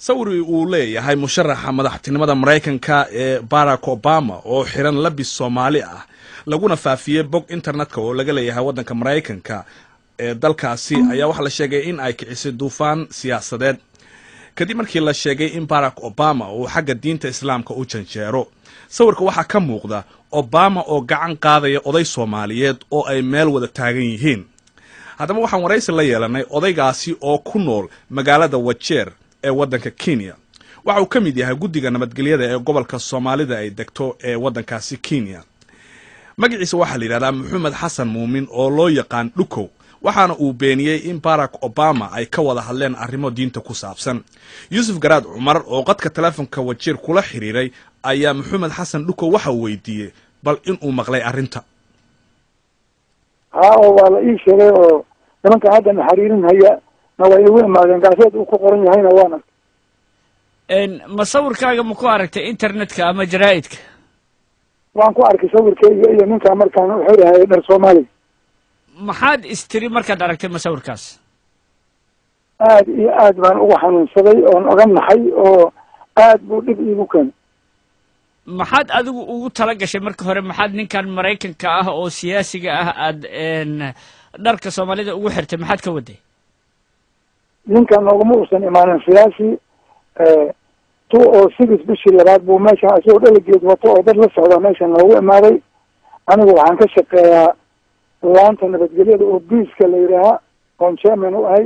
Sawir uu leeyahay musharaxa madaxtinimada Maraykanka ee Barack Obama oo xiran labis Soomaali ah, laguna faafiyey bog internetka oo laga leeyahay waddanka Maraykanka ee dalkaasi, ayaa waxaa la sheegay in ay kicisay duufaan siyaasadeed kadib markii la sheegay in Barack Obama uu xagga diinta Islaamka u janjeero. Sawirka waxaa ka muuqda Obama oo gacan qaadaya oday Soomaaliyeed oo ay meel wada taagan yihiin. Haddaba waxaan waraysi la yeelanay odaygaasi oo ku nool magaalada Wajeer ee waddanka Kenya. Waxa uu ka mid yahay guddiga nabadgelyada ee gobolka Soomaalida ay degto ee waddankaasi Kenya. Magaciisa waxaa la yidhahdaa Maxamed Xasan Muumin oo loo yaqaan Dhukow, waxaana uu beeniyey in Barack Obama ay ka wada hadleen arrimo diinta ku saabsan. Yuusuf Garaad Cumar oo qadka teleefonka Wajeer kula xiriiray ayaa Maxamed Xasan Dhukow waxa uu weydiiyey bal inuu maqlay arrinta. Haa, oo waa la ii sheegay oo nimanka haddana xiriirin haya na way igu imaadeen, gaaseed uu ku qoran yahayna waan arkay. Ma sawirkaaga ma ku aragtay internetka ama jaraa'idka? Waan ku arkay sawirkayga iyo ninkaa markaan u xirahayay dhar Soomaaliga. Maxaad istiri markaad aragtay masawirkaas? Aad iyo aad baan uga xanuunsaday oon oga naxay oo aad buu dhib iigu keenay. Maxaad adigu ugu tala gashay marka hore? Maxaad ninkan Maraykanka ah oo siyaasiga ah aad dharka Soomaalida ugu xirtay? Maxaad ka waday? Ninkan nooguma uusan imaanin siyaasi. 206 bishii labaad buu meeshan isagoo dhaligeed wato oo dad la socda meeshan noogu imaaday. Anigu waxaan ka shaqeeyaa laanta nabadgelyada oo biiska la yidhaaha oon chairman u ahay.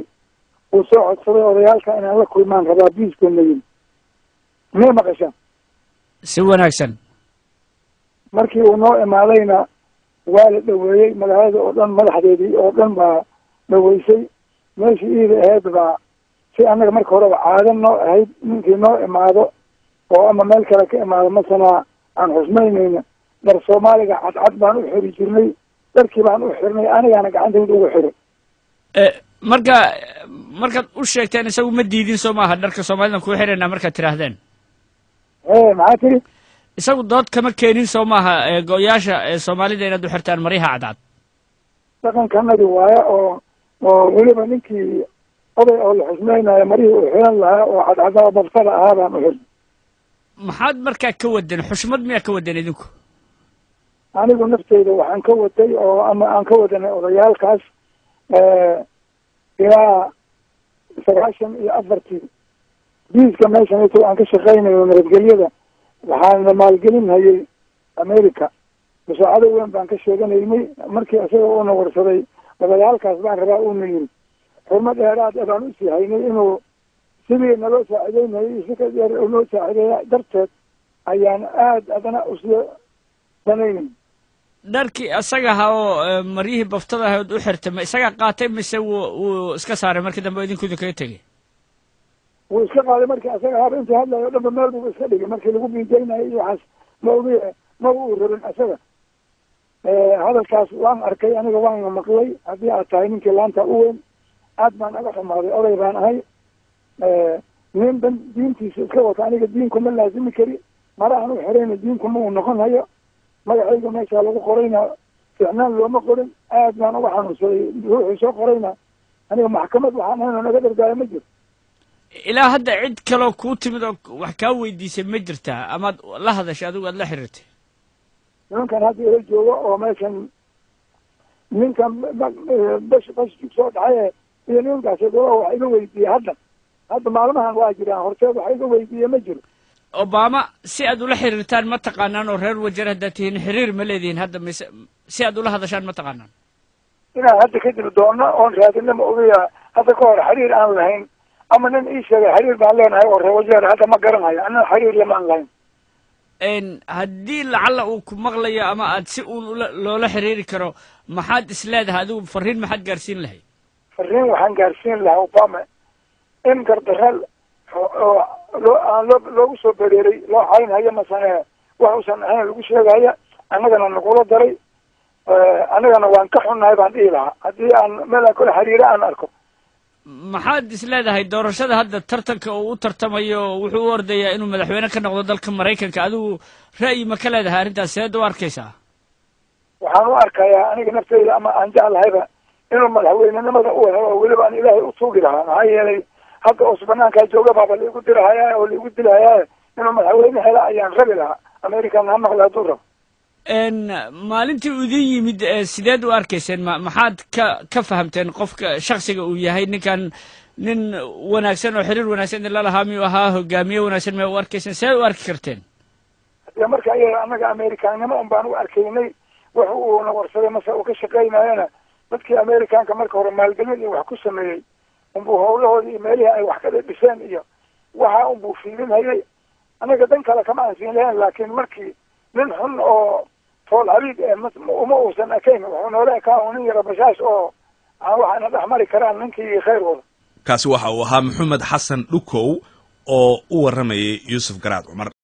Wuu soo codsaday odayaalka inaan la kulmaan rabaa biiskoona yimi. Miyay maqashaan? Si wanaagsan. Markii uu noo imaadayna waa la dhaweeyey, magaalada oo dhan madaxdeedii oo dhan baa dhaweysay. Meeshii iida ahayd baa si annaga marka horeba caado noo ahayd, ninkii noo imaado oo ama meel kale ka imaado masana aan xusmaynayna, dhar Soomaaliga cadcad baan u xiri jirnay. Dharkii baan u xirnay, anigaana gacantayda ugu xiray. Marka markaad u sheegteen isagu ma diidin, soo maaha? Dharka Soomaalidan kuu xiraynaa markaad tidhaahdeen? Ee, maxaa tiri? Isagu dood kama keenin, soo maaha, go-yaasha Soomaalida inaad u xirtaan maryaha cadcad? Dhaqankanadi waaye oo weliba ninkii oday oo la xusmaynayo marihii uu xiran lahaa oo cadcadaa babtada ahaa baan u xirnay. Maxaad markaa ka wadeen? Xushmad miyaa ka wadeen idinku? Anigu nafteyda waxaan ka watay oo ama aan ka wadanay odayaalkaas, ilaa 94-tii biiska meeshan ito aan ka shaqaynayo nabadgelyada waxaana maalgelin hayay America. Musaacado weyn baan ka sheeganaynay. Markii isaga uuna warsaday odayaalkaas baan rabaa uuna yiri, xurmo dheeraad ah baan usii haynay inuu sidii naloo saacideynayay si ka dheer noo saacideeya darteed ayaan aad adana usii danaynayn. Dharkii isaga ahaa oo maryihii baftada ahayd u xirtay, ma isagaa qaatay mise wuu iska saaray markii dambe oo idinku idinkaga tegey? Wuu iska qaaday. Markii asaga ahaaba intuu hadlayo o dhanba meel buu iska dhigay. Markii lagu biijaynayo iyo waxaas ma ogi, maba uu rabin isaga. Hadalkaas waan arkay aniga, waan maqlay. Haddii aad tahay ninkii laanta u weyn, aad baan aga xumaaday. Oday baan ahay, nin dan diintiisa iska wata aniga diinkuma laazimi kari. Mara aan u xirayna diinkuma uu noqon hayo. Magacayga meeshaa lagu qorayna ficnaan looma qorin. Aad baan uga xanuunsaday. Ruuxuu soo qorayna aniga maxkamad waxaan ahayn oo naga dhargaayo ma jiro. Ilaa hadda cid kaloo kuu timid oo wax kaa weydiisay ma jirtaa, amaad la hadashay adigu, aad la xiriirtay? Nimankan hadda ila joogo oo meeshan ninkan bash soo dhaxaye iyo nimankaasi golaha wax iga weydiiyey hadda maalmahan waa jiraan, horteed wax iga weydiiye ma jiro. Obama si aad ula xiriirtaan ma taqaanaan? Oo reer Wajeer haddaad tihiin xiriir ma leedihiin hadda, mise si aad ula hadashaan ma taqaanaan? Inaan hadda kadib doonno oon raadina ma ogiya. Hadda ka hor xiriir aan lahayn ama nin ii sheegay xiriir baan leenahay oo reer Wajeer hadda ma garanayo, anna xiriir lama aan lahayn. Haddii lacalla uu ku maqlayo ama aad si uun ula loola xiriiri karo, maxaad is leedahay adigu? Fariin maxaad gaarsiin lahayd? Fariin waxaan gaarsiin lahaa Obama in gardarra oo loo aan loo loogu soo bereeray, loo caynhayo masane wax uusan ahayn lagu sheegaya, annagana nagula daray, annagana waan ka xunnahay baan dhihi lahaa haddii aan meel aan kula xiriiro aan arko. Maxaad is leedahay doorashada hadda tartanka uu u tartamayo? Wuxuu u ordayaa inuu madaxweyne ka noqdo dalka Maraykanka. Adigu ra'yi ma ka leedahay arrintaas? Seed u arkaysaa? Waxaan u arkayaa aniga nafteyda ama aan jeclahayba inuu madaxweynenimada u helo oo weliba aan Ilaahay u tuugi lahaa, maxaa yeelay Hadda oos banaankaa jooga baaba laigu dirahayaa oo laigu dilahayaa. Inuu madaxweyne hela ayaan rabi lahaa. American ha maqla hadduu rabo. Maalintii uu idin yimid, sideed u arkayseen? Ma maxaad ka fahamteen qofka shaksiga uu yahay ninkan? Nin wanaagsan oo xiriir wanaagsan idinla lahaa miyuu ahaa? Hogaamiye wanaagsan miyaa u arkayseen? Seed u arki karteen? Dee marka iyaga annaga amerikaannimo un baan u arkaynay. Wax uuna warsaday mase uu ka shaqaynayana, dadkii amerikaanka marka hore maalgelin iyo wax ku sameeyey unbuu howlahoodii iyo meelihii ay wax ka dhiseen iyo waxa unbuu fiirinhayay. Annaga dan kale kama aan siin lahayn, laakiin markii nin xun oo fool xabiib eh uma uusan ekayn. Wuxuu noola ekaa un nin yara bashaash oo aan waxaana dhex mari karaan ninkii khayr wada. Kaasi waxa uu ahaa Maxamed Xasan Dhukow oo u warramayay Yuusuf Garaad Cumar.